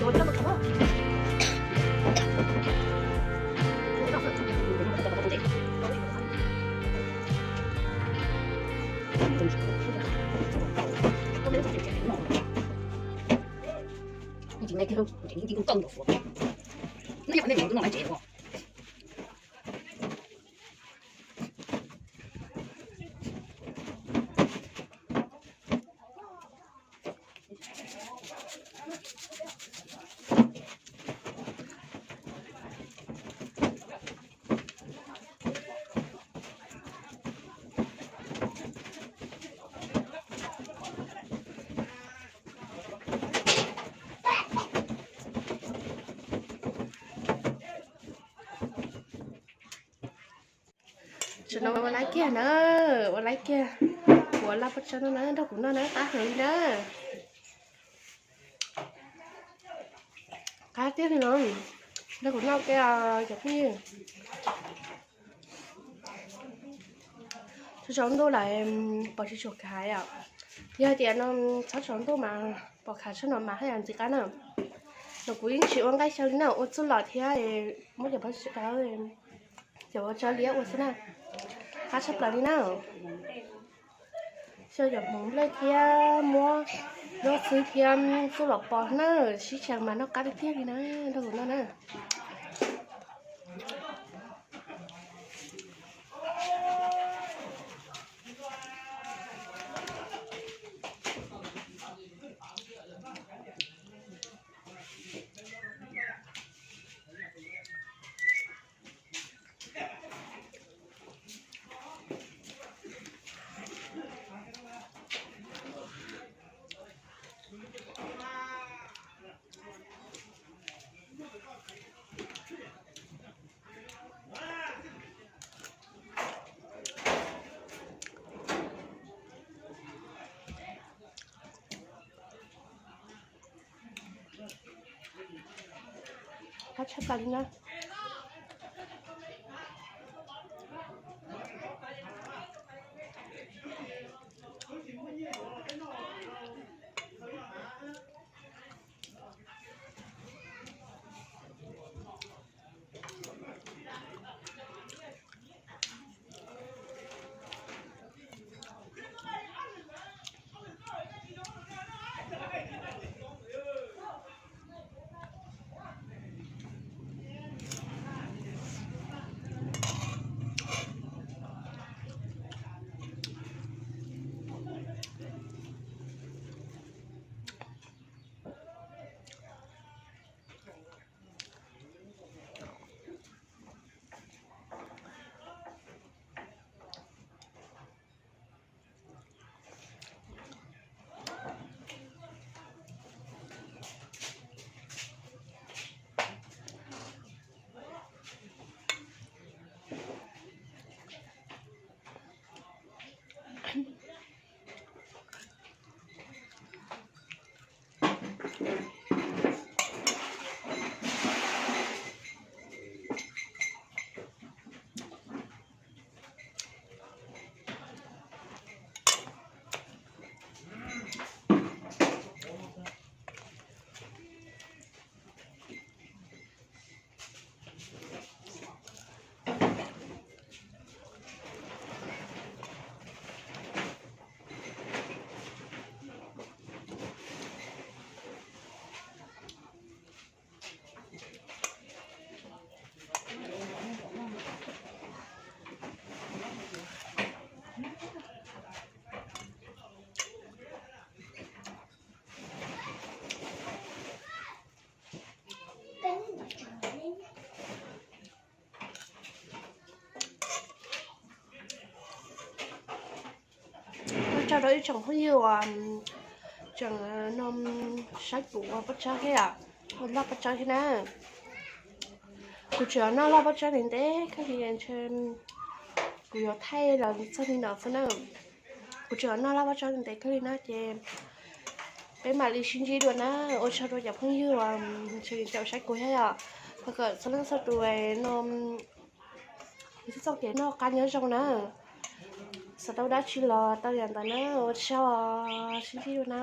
Tam no ua laib kiag na, ua laib kiag. Kuv laj paj tsawb no na, nrog kuv noj na, qab heev li na. Qab tiag li no, nrog kuv noj kiag cov phooj ywg. Tsaus ntuj lawm, pom tsis tshua khav os. Yog tias no txhob tsaus ntuj mas pom khav tshaj no mas haj yam ntxim qab na. No kuv yeej tsis ua nqaij xyaw li na, ua txuj lom thiab muab cov pob tawb, cov pob tawb liab ua xwb na. Qab tshaj plaws li na. Xyaw cov hmoov nplej thiab muab lub xwb thiab txuj lom pov na, sib tshee mas noj qab tiag tiag li na, nrog kuv noj na. Qab tshaj plaws li na. Ua tsaug rau ib tsoom phooj ywg uas tseem no saib kuv ua pob tsawb thiab, ua laj pob tsawb thiab na. Kuv tseem noj laj pob tsawb ntev ntev kawg li, ntshe kuv yuav thaij los txog li no xwb na. Kuv tseem noj laj pob tsawb ntev ntev kawg li na ces peb mam li sib ntsib dua na. Ua tsaug rau cov phooj ywg uas tseem caum saib kuv thiab yom. Thov kom txhua leej txhua tus no ntsib txoj kev noj qab nyob zoo na. Xav tau dab tsi los tau yam ntawd na. Ua tsaug, sib ntsib dua na.